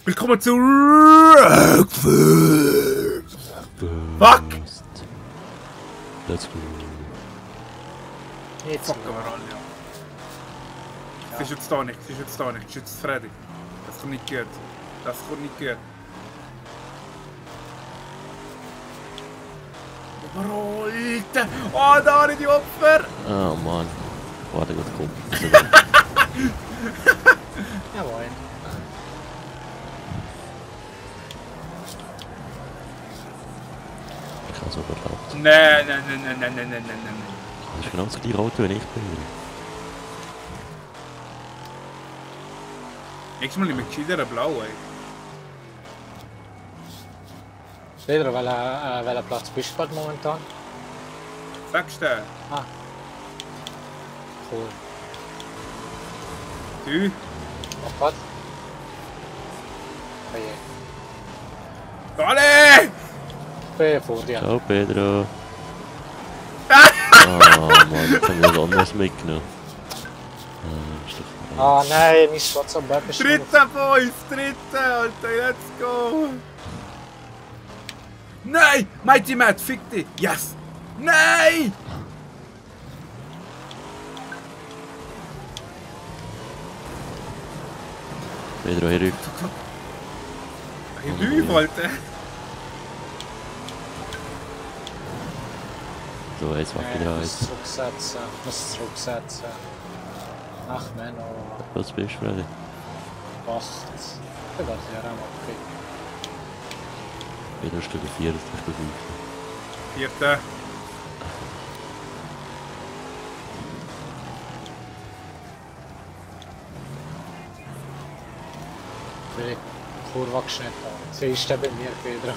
Willkommen zu Breakfast. Fuck! Let's go. Jetzt fucken wir alle, ja. Es ist jetzt da nicht, es ist jetzt da nicht, es ist jetzt Freddy. Das kommt nicht gut. Das kommt nicht gut. Aber Alter! Oh, da sind die Opfer! Oh Mann. Warte, gut, komm. Jawohl. Ich habe so überlebt. Nein. Das ist genau das gleiche Auto, wie ich bin. Nächstes Mal nehme ich gescheiter blau, ey. Pedro, welcher Platz bist du gerade momentan? Sagst du? Ah. Cool. Du? Oh Gott. Oh je. Alle! Bin vor dir. Ciao Pedro. Oh Mann, jetzt haben wir was anderes mitgenommen. Ist doch Ah nein, mein WhatsApp-Web ist Dritter, Boys! Dritter, Alter, let's go! Nein! Mighty Matt, fick dich! Yes! Nein! Pedro, hier rüber. Ich lüge, Alter! So, jetzt mach ich Ich wieder muss eins. zurücksetzen. Ich muss zurücksetzen. Ach Menno. Was bist du, Freddy? 8. Ich bin hier am Abkrieg. Pedro ist der vierte, ich bin fünfter. Vierter. Ich bin Kurve geschnitten. Sie ist bei mir, Pedro.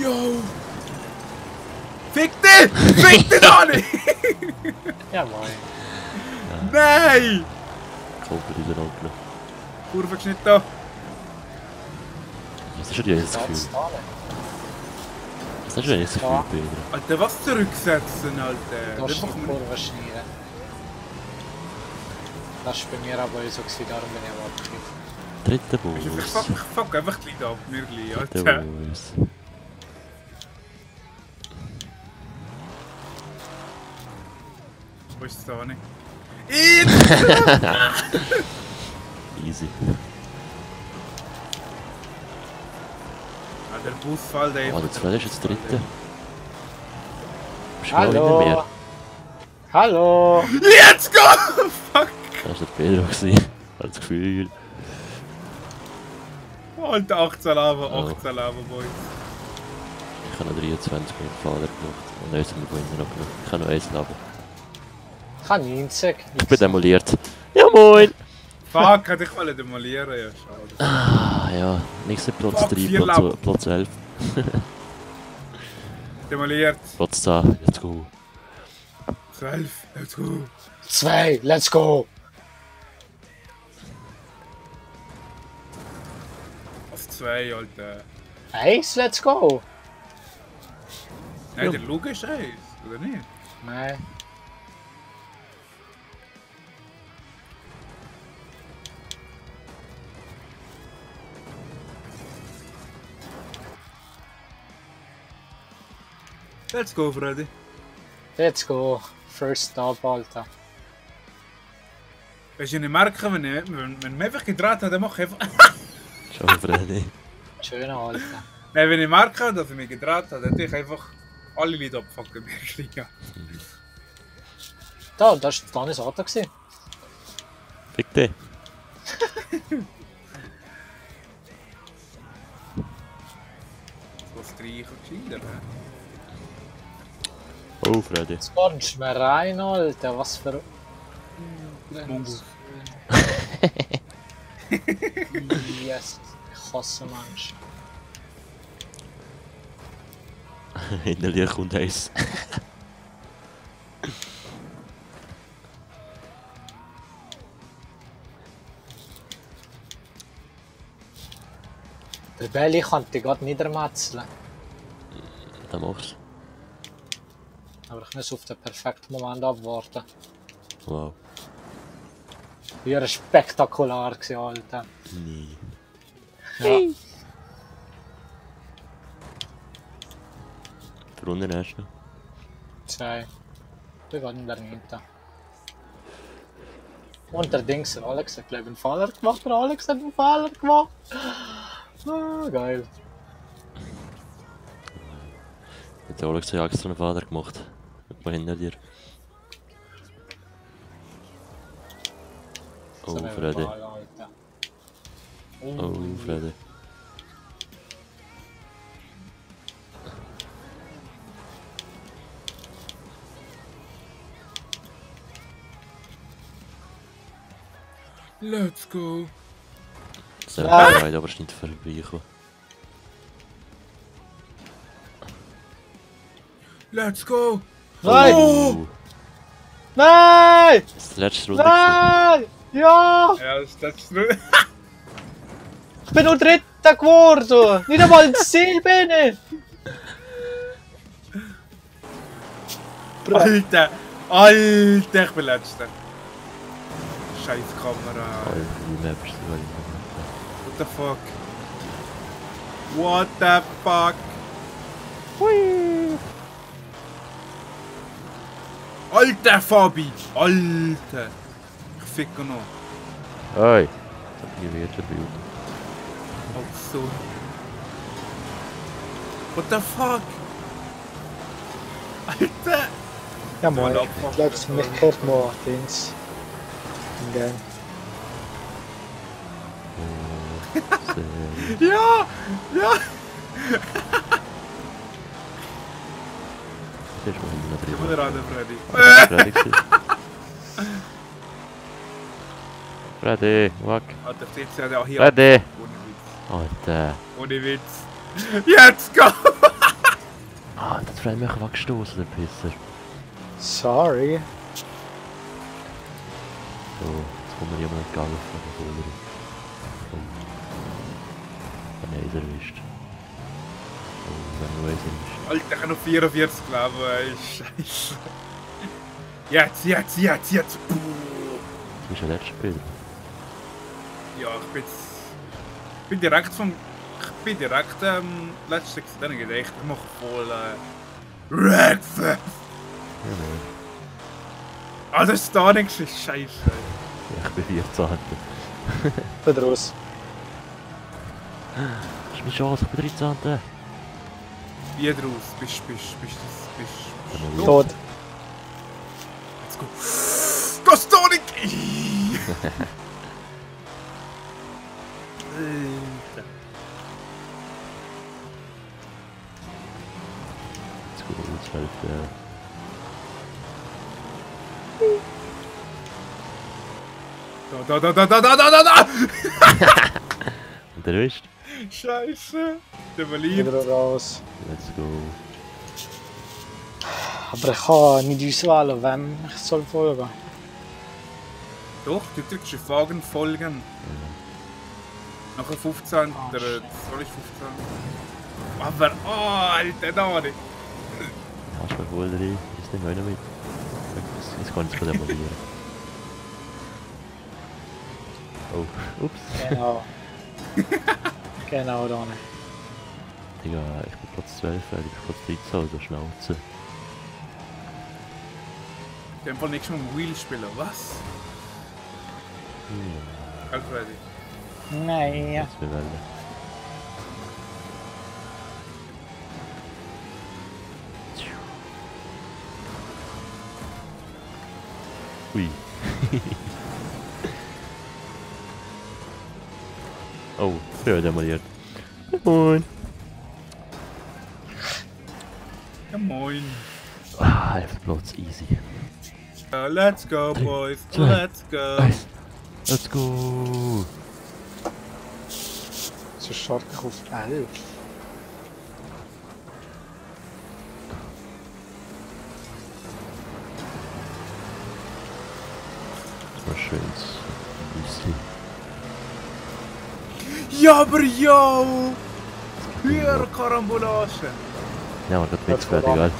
Yo! Fick dich! Fick dich doch nicht! Ja moin. Nein! Kumpel in der Augen. Kurve geschnitten da. Was ist denn jetzt das Gefühl? Was ist denn jetzt das Gefühl, Pedro? Alter, was zurücksetzen, Alter? Da ist Das die machen wir nicht. Kurve schneiden. Das war bei mir aber so, darum bin ich am Abkrieg. Dritter Ich Bus. fuck einfach gleich ab, mir gleich, Dritter Alter. Bus. Wo ist es da nicht? Easy. Ah, der Bus fällt einfach. Oh, der zweite ist jetzt der dritte. Bist du mal hinter Hallo! mir? Hallo! Let's go! Fuck! Das war der Pedro. Ich habe das Gefühl. Alter, 18 Lava, 18 Lava, Boys. Ich habe noch 23 Minuten Fader gemacht. Und eins haben wir vorhin noch gemacht. Ich habe noch eins Leben. Ich habe 90. Ich bin demoliert. Ja moin! Fuck, hätte ich wollen demolieren, ja, schade. Ah ja, nächster Platz Fuck, 3, 4 Platz, Leben. Platz 11. Demoliert. Platz 10, let's go. 12, let's go. 2, let's go! Auf 2, Alter. 1, let's go! Nein, der Luke ist 1, oder nicht? Nein. Let's go, Freddy. Let's go. First stop, Alter. Weißt du, ich merke, wenn man einfach gedreht hat, dann mache ich einfach. Ciao Freddy. Schöner Alter. Nein, wenn ich merke, dass ich mich gedreht habe, dann ich einfach alle Leute abfucken, wirklich. Ja. Da, das war das Auto gewesen. Fick dich. So streichen gescheiter, ne? Oh Freddy. Jetzt kommst du mir rein, Alter. Was für... Mongus. Yes. Ich hasse Menschen. Hinter dir kommt eins. Der Belly kann dich gerade niedermetzeln. Dann machst Aber ich muss auf den perfekten Moment abwarten. du. Wow. Ja, spektakulär gewesen, Alter. Nee. Ja. Der Runde erst noch. 2. Wir waren der Mitte. Und der Dings, der Alex hat glaube ich einen Fehler gemacht. Der Alex hat einen Fehler gemacht. Ah, geil. Hat der Alex ja extra einen Fehler gemacht. Mal hinter dir. Oh, So ein Freddy. Ball, Alter. Oh, Freddy. Let's go. Sehr Ah. bereit, aber es ist nicht vorbeigekommen. Let's go. Nein! Oh! Nein! Das ist die letzte Runde. Nein! Ja! Ja, das ist nicht. Ich bin nur Dritter geworden! Nicht einmal ins Ziel bin ich! Alter! Alter, ich bin letzter. Scheiß Kamera. Die Map ist so weit. What the fuck? What the fuck? Hui! Alter Fabi! Alter! Ich ficke noch. Oi! Das hat mich wieder Bild. Oh so. What the fuck? Alter! Ja moin, Ja, ich glaube es mich kehrt noch Dings. Im Game. Ja! Ja! Das ist mal hinten Ich drin. bin ran, Freddy. Freddy, wack. Alter, ich sehe ja auch hier. Freddy! Ohne Witz. Alter. Ohne Witz. Jetzt go! Ah, das Freddy mich weggestoßen, der Pisser. Sorry. So, jetzt kommen wir jemand entgegen von der Boulder. Oh. Nein, ist erwischt. Oh, wenn du weißt, erwischt. Alter, ich habe noch 44 Leben, ey. Scheiße. Jetzt. Puh. Du bist ja letztes Bild. Ja, ich bin direkt letzte dann gedacht, ich mache voll Breakfast. Ja, nein. Also das ist da nichts, ist scheiße. Ja, ich bin 14. Bin raus. Das ist meine Chance, ich bin 13. Wie draus? Bist Ja, Tot. Let's go. Das da nicht! Alter. Jetzt gut, 12. Da! Und erwischt. Scheiße. Der verliert. Wieder raus. Let's go. Aber ich kann nicht auswählen, wem ich soll folgen. Doch, du drückst auf Wagen folgen. Nachher 15, der soll ich 15. Aber, oh, Alter, da nicht. Hast du mich wohl drin? Ist nicht einer mit? Jetzt kann ich es demolieren. Oh, ups. Genau. Genau, Donne. Digga, ich bin Platz 12, ich bin Platz 13, also Schnauze. In dem Fall nächstes Mal Wheel spielen, was? Ja, Nein. jetzt wir wollen. Ui. Oh, früher demoliert. Moin. Ja, moin. Ah, 11 Platz, easy. Let's go, boys. 2, Let's go. 1. Let's go. So stark auf 11. Was schönes. Müsli. Ja, aber yo! Höhere Karambolage. Ja, man hat Let's mit go, fertig, Mann.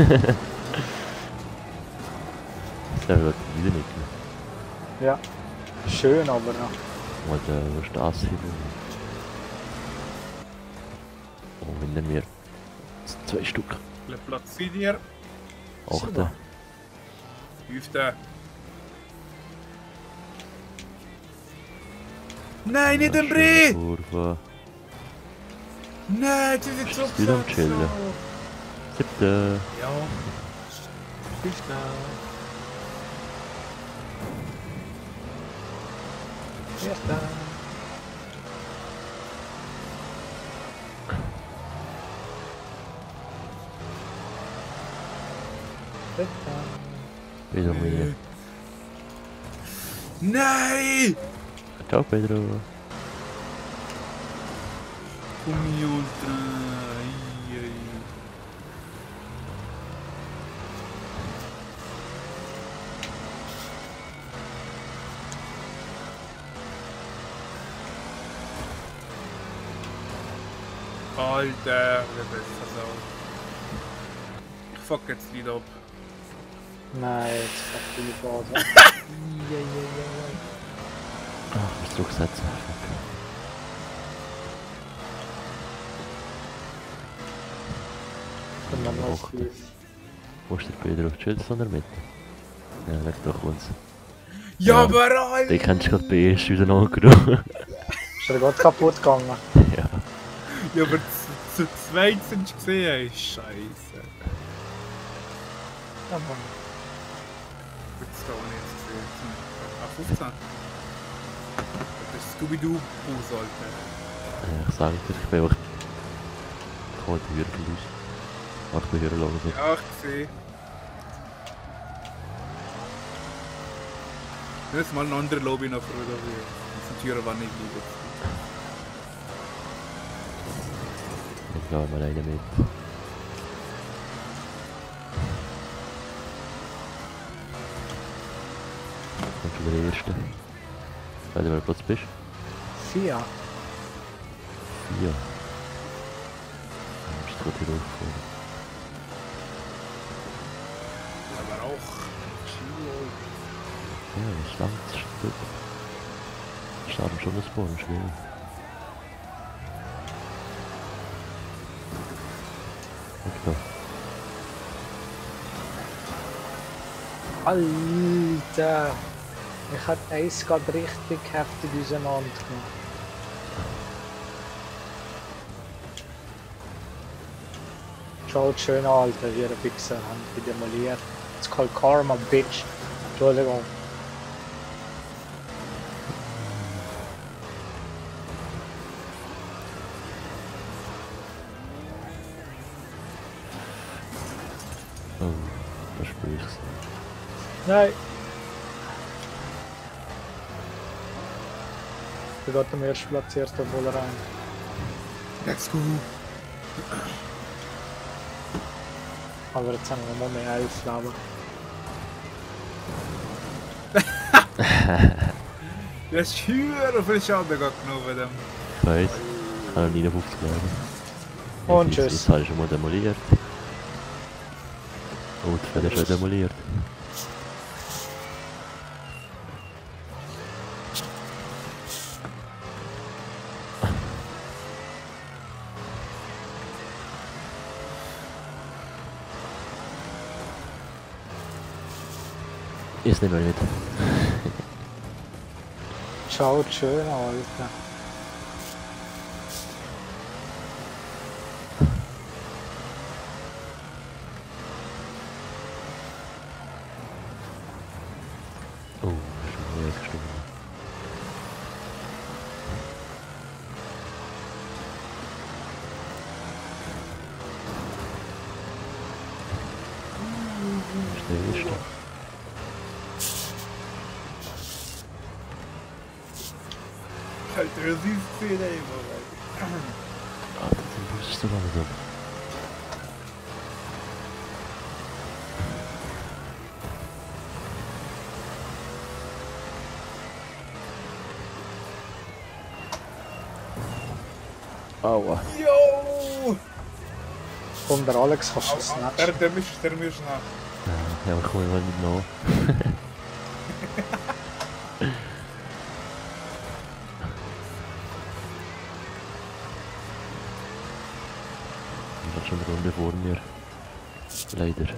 gell? Das Level wird wieder nicht mehr. Ja. Schön, aber noch. Mal wo ist das hin? Oh, hinter mir. 2 Stück. Platz in dir. 8. 5. Nein, nicht den Brie! Kurve. Nein, die sind so Wieder am Chillen. 7. Ja. 5. 4. Wieder mir. Nein! Ciao Pedro. Come oltre. Ai, ai. Alter, der beste Sau. Ich fuck jetzt nicht ab. Nein, jetzt fuck die Bade. Ach, was zurücksetzen. Und dann noch Fuck. 5. Wo ist der Pedro? Chillst du in der Mitte? Ja, leg doch uns. Ja, Ja. aber Alter! Den kennst du gerade bei erst wieder angerufen. Ist er gerade kaputt gegangen? Ja. Ja, aber zu zweit sind sie gesehen, ey. Scheiße. Aber Gut, das kann man jetzt gesehen. Ah, 15. Das ist Scooby-Doo-Bus, Alter. Ja, ich sag dir, ich bin einfach... Ich hol die Hürde aus. Ach, ich bin hier langsam. Ja, ich sehe. Jetzt mal eine andere Lobby noch für die Türen waren nicht liegen. Ich gehe mal eine mit. Und schon der Erste. Weißt du, wer Platz bist? 4. 4. Bist du gerade hier hochgefahren? Aber auch. Ja, das ist lang, das ist gut. Starten schon das Boden, schwierig. Okay. Alter! Ich hab eins gerade richtig heftig auseinander gemacht. Schaut schön an, Alter, wie ein Wichser haben die demoliert. It's called Karma, Bitch. Entschuldigung. Oh, da spür ich's. Nein! Ich bin am ersten platzierten Bull rein. Let's go! Aber jetzt haben wir noch mehr 11 Leben. Du hast schwer viel Schaden genommen bei dem. Ich weiss, ich habe noch 59 Leben. Und Jetzt- tschüss. Jetzt habe ich schon mal demoliert. Oh, die Feder ist schon demoliert. Jetzt nehmen wir mit. Schaut schön an, Alter. Oh, schon wieder gestimmt. Ist der Erste. Alter, das ist Szene immer. Ah, das ist so langsam. Aua. Jo! Komm, der Alex kannst du snatchen. Der mischt nach. Ja, aber ich komme mal nicht nach. hat schon eine Runde vor mir. Leider.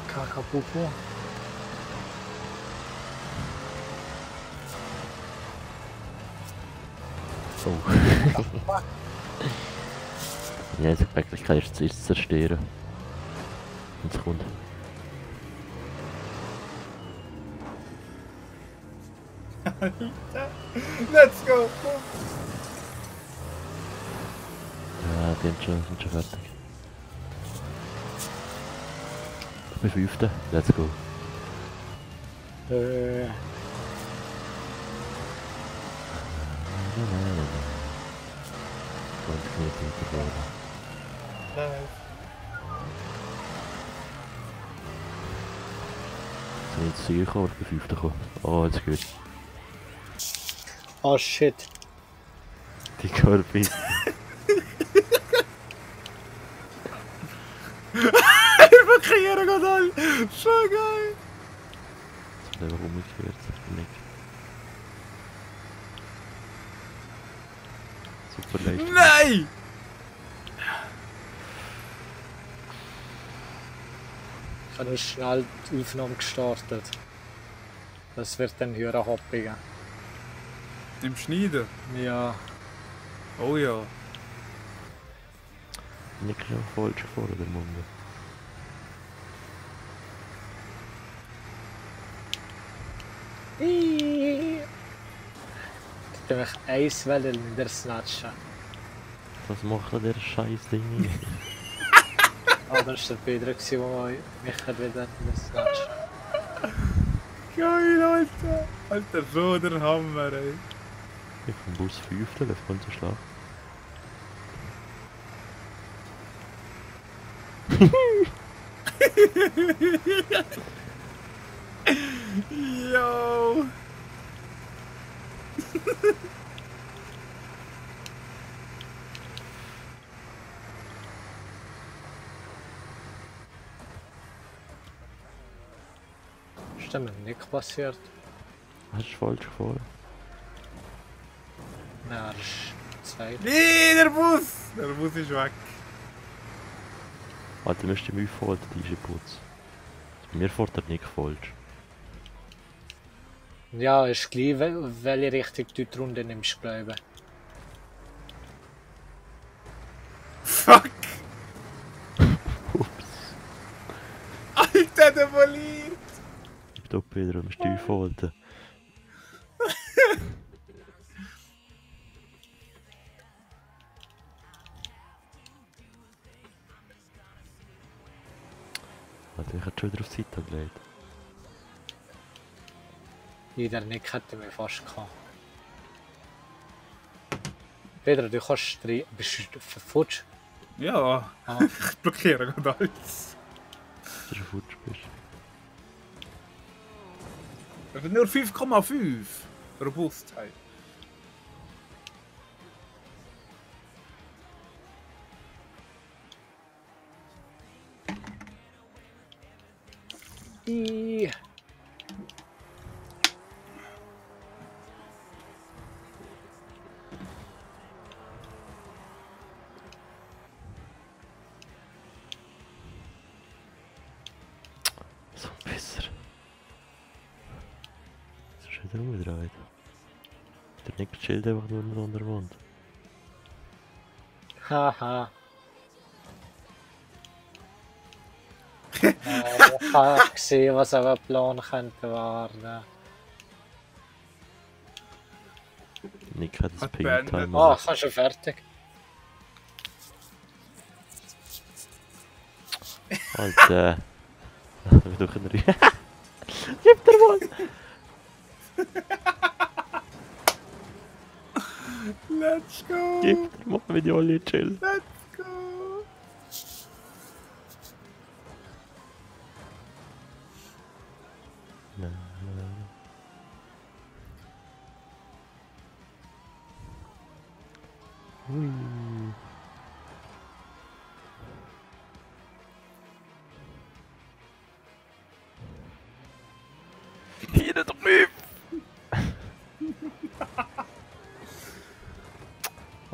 Kakapupu. Oh. Ja, die Möglichkeit ist zuerst zu zerstören. Und es kommt. Let's go! Ja, die sind schon fertig. Ich bin Fünfter. Let's go. Und kniet weiter vorne. Jetzt bin ich zu gekommen, aber ich bin Fünfter gekommen. Oh, jetzt gut. Oh shit. Die Korbi. Überqueren geht all! So geil! Jetzt wird einfach umgekehrt. Nicht. Super Leistung. Nein! Ich habe nur schnell die Aufnahme gestartet. Das wird dann höher hoppigen. Im Schneiden? Ja. Oh ja. Nicht schon falsch vor der Munde. Ich bin mich eins in der Snatchen. Was macht denn der scheiß Ding? Ah, das war der Pedro, der mich wieder in der Snatchen. Geil, Alter! Alter, so der Hammer, ey. Ich bin Bus 5, der läuft ganz so schlecht. Yo! Ist dem nicht passiert? Hast du falsch gefahren? Nein, das ist zwei. Nee, der Bus! Der Bus ist weg. Alter, müsst ihr mich fahren, diese Putz. Mir fährt er nicht falsch. Ja, ist gleich, welche Richtung du die Runde nimmst, glaube ich. Fuck! Ups. Alter, der verliert! Ich bin doch Pedro, musst du fahren. Alter, ich hätte schon wieder auf die Seite gelegt. Jeder Nick hätte mich fast gehabt. Pedro, du kannst drei. Bist du verfutsch? Ja, Ah. ich blockiere gerade alles. Dass du schon futsch bist. Das ist nur 5,5 Robustheit. Ih. So ein Pisser. Das ist wieder umgedreht. Der Nick chillt einfach nur an der Wand. Haha. Ich habe gesehen, was auf dem Plan könnte werden. Nick hat das Hat Ping beendet. Timer. Ah, ich bin schon fertig. Alter. Wir durch den Rücken. Gib dir mal! Let's go! Gib dir mal, wenn die alle chillen. Let's go! Nein, nein. Ui. Hier drüben!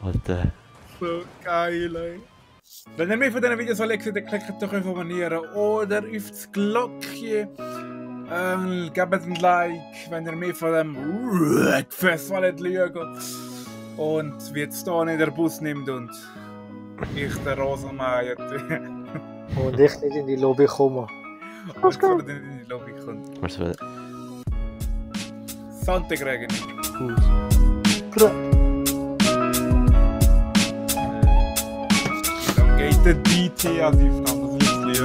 Alter, So geil, ey. Wenn ihr mehr von diesen Videos alle seht, dann klickt doch auf Abonnieren oder auf das Glöckchen. Gebt ein Like, wenn ihr mehr von dem Festival schaut. Und wie jetzt hier nicht der Bus nimmt und ich der Rosenmeier. Und ich nicht in die Lobby komme. Und so nicht in die Lobby kommt. Was will Sonntag-Regen. Dann geht der DT an die Frau, das ist nicht